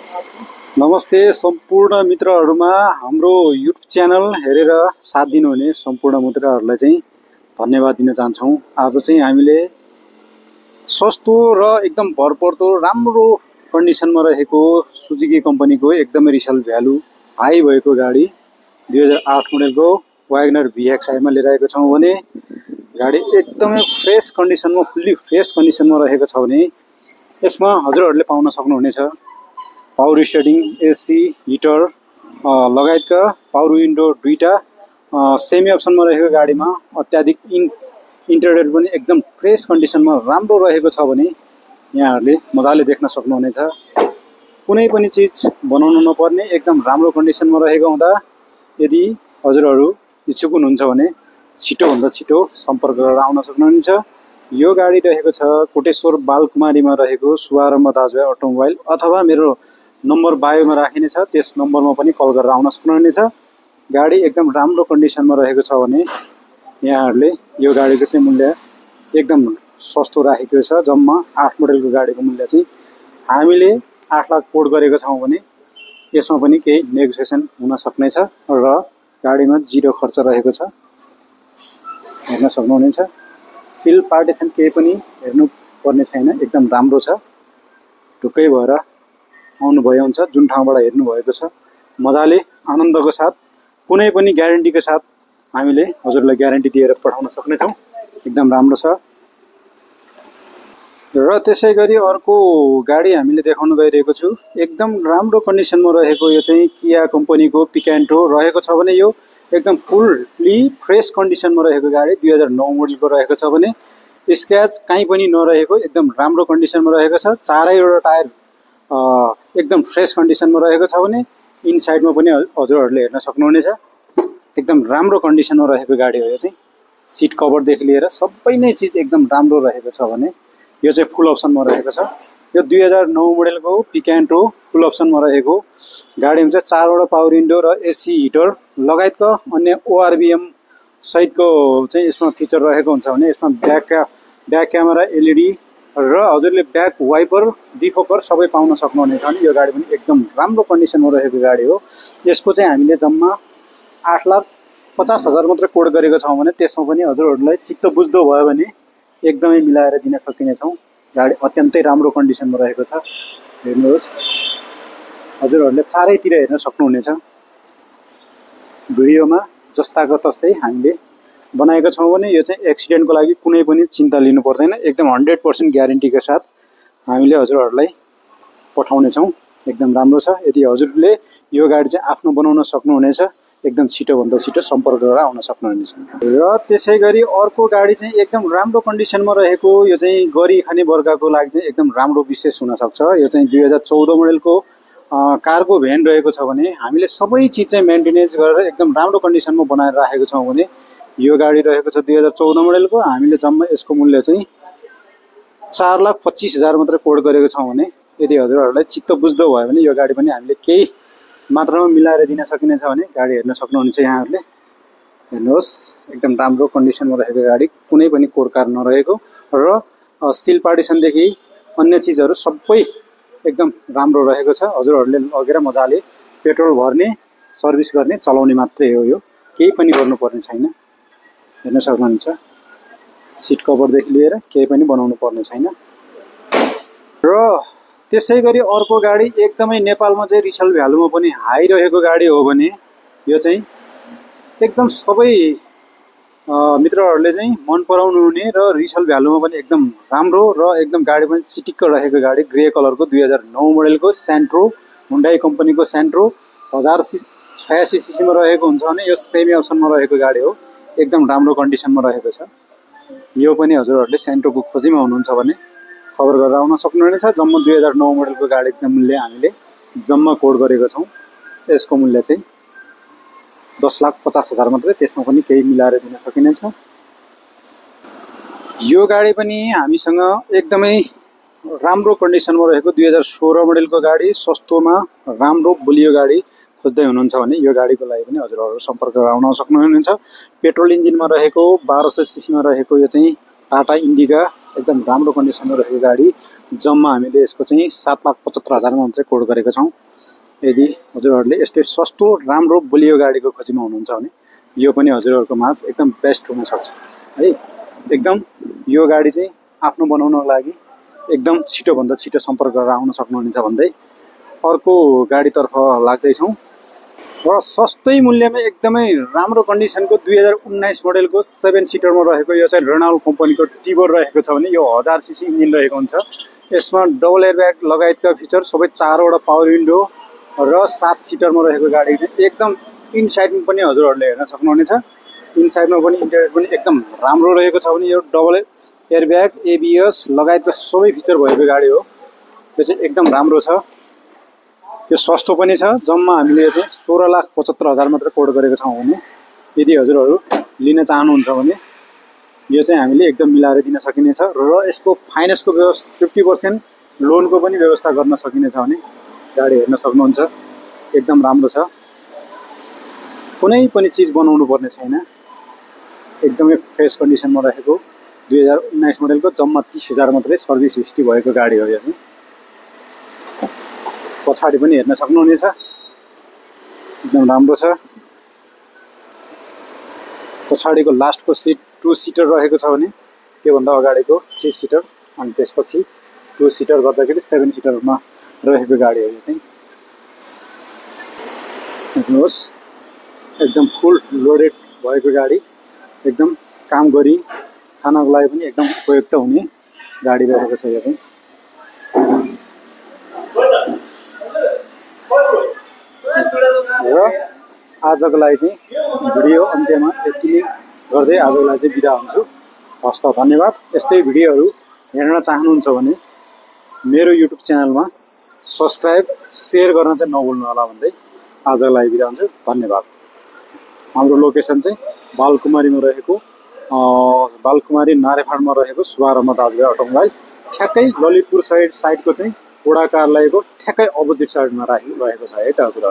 नमस्ते सम्पूर्ण मित्रहरूमा हाम्रो युट्युब च्यानल हेरेर साथ दिनुहुने सम्पूर्ण मित्रहरूलाई चाहिँ धन्यवाद दिन चाहन्छौँ। आज चाहिँ हामीले सस्तो र एकदम भरपर्दो राम्रो कन्डिसनमा रहेको सुजुकी कम्पनीको एकदमै रिसेल भ्यालु हाई भएको गाडी 2008 मोडलको वागनर VXI मा लिएर आएको छौँ भने गाडी एकदमै फ्रेस कन्डिसनमा फुल्ली फ्रेस कन्डिसनमा रहेको छ भने यसमा हजुरहरूले पाउन सक्नुहुनेछ पावर स्टेयरिङ, एसी, हिटर लगायतका पावर विन्डो दुईटा सेमी अप्सनमा रहेको गाडीमा अत्याधिक इन्टेरियर पनि एकदम फ्रेस कन्डिसनमा राम्रो रहेको छ भने यहाँहरूले मजाले देख्न सक्नुहुनेछ। कुनै पनि चीज बनाउनु नपर्ने एकदम राम्रो कन्डिसनमा रहेको हुँदा यदि हजुरहरू इच्छुक हुनुहुन्छ भने छिटोभन्दा छिटो सम्पर्क गरेर आउन सक्नुहुनेछ। यो गाडी रहेको छ कोटेश्वर बालकुमारीमा रहेको शुभारम्भ दाजुभाइ अटोमोबाइल अथवा मेरो नम्बर बायोमा राखिनेछ, त्यस नम्बरमा पनि कल गरेर आउन सक्नुहुनेछ। गाडी एकदम राम्रो कन्डिसनमा रहेको छ भने यहाँहरूले यो गाडीको चाहिँ मूल्य एकदम सस्तो राखेको छ। जम्मा 8 मोडलको गाडीको मूल्य चाहिँ हामीले 8 लाख कोट गरेको छौँ भने यसमा पनि केही नेगोसिएसन हुन सक्नेछ र गाडीमा जिरो खर्च रहेको छ, हेर्न सक्नुहुनेछ। सिल पार्टिसन केही पनि हेर्नु पर्ने छैन, एकदम राम्रो छ। ढुक्कै भएर आउनुभयो हुन्छ, जुन ठाउँबाट हेर्नु भएको छ मजाले आनन्दको साथ कुनै पनि ग्यारेन्टीको साथ हामीले हजुरलाई ग्यारेन्टी दिएर पठाउन सक्नेछौँ। एकदम राम्रो छ। र त्यसै गरी अर्को गाडी हामीले देखाउन गइरहेको छु एकदम राम्रो कन्डिसनमा रहेको यो चाहिँ किया कम्पनीको पिकान्टो रहेको छ भने यो एकदम फुल्ली फ्रेस कन्डिसनमा रहेको गाडी 2009 मोडलको रहेको छ भने स्क्रैच कहीँ पनि नरहेको एकदम राम्रो कन्डिसनमा रहेको छ। चारैवटा टायर एकदम फ्रेस कन्डिसनमा रहेको छ भने इनसाइडमा पनि हजुरहरूले हेर्न सक्नुहुनेछ। एकदम राम्रो कन्डिसनमा रहेको गाडी हो यो चाहिँ। सिट कभरदेखि लिएर सबै नै चिज एकदम राम्रो रहेको छ भने यो चाहिँ फुल अप्सनमा रहेको छ। यो 2009 मोडलको पिकान्टो फुल अप्सनमा रहेको गाडीमा चाहिँ 4वटा पावर विन्डो र एसी हिटर लगायतका अन्य ORVM सहितको चाहिँ यसमा फिचर रहेको हुन्छ भने यसमा ब्याक क्यामेरा LED र हजुरले ब्याक वाइपर डिफोकर सबै पाउन सक्नुहुनेछ भने यो गाडी पनि एकदम राम्रो कन्डिसनमा रहेको गाडी हो। यसको चाहिँ हामीले जम्मा 8,50,000 मात्र कोड गरेको छौँ भने त्यसमा पनि हजुरहरूलाई चित्त बुझ्दो भयो भने एकदमै मिलाएर दिन सकिनेछौँ। गाडी अत्यन्तै राम्रो कन्डिसनमा रहेको छ। हेर्नुहोस्, हजुरहरूले चारैतिर हेर्न सक्नुहुनेछ। भिडियोमा जस्ताको तस्तै हामीले बनाएको छौँ भने यो चाहिँ एक्सिडेन्टको लागि कुनै पनि चिन्ता लिनु पर्दैन। एकदम 100% ग्यारेन्टीको साथ हामीले हजुरहरूलाई पठाउनेछौँ। एकदम राम्रो छ। यदि हजुरले यो गाडी चाहिँ आफ्नो बनाउन सक्नुहुनेछ एकदम छिटोभन्दा छिटो सम्पर्क गरेर आउन सक्नुहुनेछ। र त्यसै गरी अर्को गाडी चाहिँ एकदम राम्रो कन्डिसनमा रहेको यो चाहिँ गरी खाने वर्गको लागि चाहिँ एकदम राम्रो विशेष हुनसक्छ। यो चाहिँ 2014 मोडलको कार्गो भ्यान रहेको छ भने हामीले सबै चिज चाहिँ मेन्टेनेन्स गरेर एकदम राम्रो कन्डिसनमा बनाएर राखेको छौँ भने यो गाडी रहेको छ 2014 मोडलको। हामीले जम्मा यसको मूल्य चाहिँ 4,25,000 मात्र कोड गरेको छौँ भने यदि हजुरहरूलाई चित्त बुझ्दो भयो भने यो गाडी पनि हामीले केही मात्रामा मिलाएर दिन सकिनेछ भने गाडी हेर्न सक्नुहुनेछ। यहाँहरूले हेर्नुहोस्, एकदम राम्रो कन्डिसनमा रहेको गाडी, कुनै पनि कोडकार नरहेको र सिल पार्टिसनदेखि अन्य चिजहरू सबै एकदम राम्रो रहेको छ। हजुरहरूले लगेर मजाले पेट्रोल भर्ने, सर्भिस गर्ने, चलाउने मात्रै हो। यो केही पनि गर्नुपर्ने छैन, हेर्न सक्नुहुन्छ। सिट कभरदेखि लिएर केही पनि बनाउनु पर्ने छैन। र त्यसै गरी अर्को गाडी एकदमै नेपालमा चाहिँ रिसेल भ्यालुमा पनि हाई रहेको गाडी हो भने यो चाहिँ एकदम सबै मित्रहरूले चाहिँ मन पराउनु हुने र रिसेल भ्यालुमा पनि एकदम राम्रो र एकदम गाडी पनि चिटिक्क रहेको गाडी ग्रे कलरको 2009 मोडलको सेन्ट्रो, हुन्डाई कम्पनीको सेन्ट्रो 1086 cc मा रहेको हुन्छ भने यो सेमी अप्सनमा रहेको गाडी हो। एकदम राम्रो कन्डिसनमा रहेको छ। यो पनि हजुरहरूले सेन्ट्रोको खोजीमा हुनुहुन्छ भने खबर गरेर आउन सक्नुहुनेछ। जम्मा 2009 मोडलको गाडीको चाहिँ मूल्य हामीले जम्मा कोड गरेको छौँ। यसको मूल्य चाहिँ 10,50,000 मात्रै, त्यसमा पनि केही मिलाएर दिन सकिनेछ। यो गाडी पनि हामीसँग एकदमै राम्रो कन्डिसनमा रहेको 2016 मोडलको गाडी, सस्तोमा राम्रो बलियो गाडी खोज्दै हुनुहुन्छ भने यो गाडीको लागि पनि हजुरहरू सम्पर्क गरेर आउन सक्नुहुनेछ। पेट्रोल इन्जिनमा रहेको 1200 cc मा रहेको यो चाहिँ टाटा इन्डिका एकदम राम्रो कन्डिसनमा रहेको गाडी जम्मा हामीले यसको चाहिँ 7,75,000 मा मात्रै कोड गरेका छौँ। यदि हजुरहरूले यस्तै सस्तो राम्रो बलियो गाडीको खोजीमा हुनुहुन्छ भने यो पनि हजुरहरूको माझ एकदम बेस्ट हुन सक्छ है। एकदम यो गाडी चाहिँ आफ्नो बनाउनको लागि एकदम छिटोभन्दा छिटो सम्पर्क गरेर आउन सक्नुहुनेछ भन्दै अर्को गाडीतर्फ लाग्दैछौँ र सस्तै मूल्यमा एकदमै राम्रो कन्डिसनको 2019 मोडलको 7 सिटरमा रहेको यो चाहिँ रेनॉल्ट कम्पनीको टिबर रहेको छ भने यो 1000 सीसी इन्जिन रहेको हुन्छ। यसमा डबल एयरब्याग लगायतका फिचर सबै 4वटा पावर विन्डो र 7 सिटरमा रहेको गाडी चाहिँ एकदम इनसाइडमा पनि हजुरहरूले हेर्न सक्नुहुनेछ। इनसाइडमा पनि इन्टेरियर पनि एकदम राम्रो रहेको छ भने यो डबल एयरब्याग एबिएस लगायतका सबै फिचर भएको गाडी हो। यो चाहिँ एकदम राम्रो छ। यो सस्तो पनि छ। जम्मा हामीले चाहिँ 16,75,000 मात्र कोड गरेको छौँ भने यदि हजुरहरू लिन चाहनुहुन्छ भने यो चाहिँ हामीले एकदम मिलाएर दिन सकिनेछ र यसको फाइनेन्सको व्यवस्था 50% लोनको पनि व्यवस्था गर्न सकिनेछ भने गाडी हेर्न सक्नुहुन्छ। एकदम राम्रो छ। कुनै पनि चीज बनाउनु पर्ने छैन। एकदमै फ्रेस कन्डिसनमा रहेको 2019 मोडलको जम्मा 30,000 मात्रै सर्भिस हिस्ट्री भएको गाडी हो यो चाहिँ। पछाडि पनि हेर्न सक्नुहुनेछ। एकदम राम्रो छ। पछाडिको लास्टको सिट 2 सिटर रहेको छ भने त्योभन्दा अगाडिको 3 सिटर अनि त्यसपछि 2 सिटर गर्दाखेरि 7 सिटरमा रहेको गाडी हो यो चाहिँ। हेर्नुहोस् एकदम फुल लोडेड भएको गाडी एकदम काम गरी खानको लागि पनि एकदम उपयुक्त हुने गाडी रहेको छ यो चाहिँ। र आजको लागि चाहिँ भिडियो अन्त्यमा यति नै गर्दै आजको लागि चाहिँ बिदा हुन्छु। हस्त धन्यवाद। यस्तै भिडियोहरू हेर्न चाहनुहुन्छ भने मेरो युट्युब च्यानलमा सब्स्क्राइब सेयर गर्न चाहिँ नभुल्नु होला भन्दै आजको लागि बिदा हुन्छु। धन्यवाद। हाम्रो लोकेसन चाहिँ बालकुमारीमा रहेको बालकुमारी नारेफाडमा रहेको शुभारम्भ दाजुभाइ अटोमोबाइल ठ्याक्कै ललितपुर साइडको चाहिँ वडा कार्यालयको ठ्याक्कै अपोजिट साइडमा रहेको छ है त हजुर।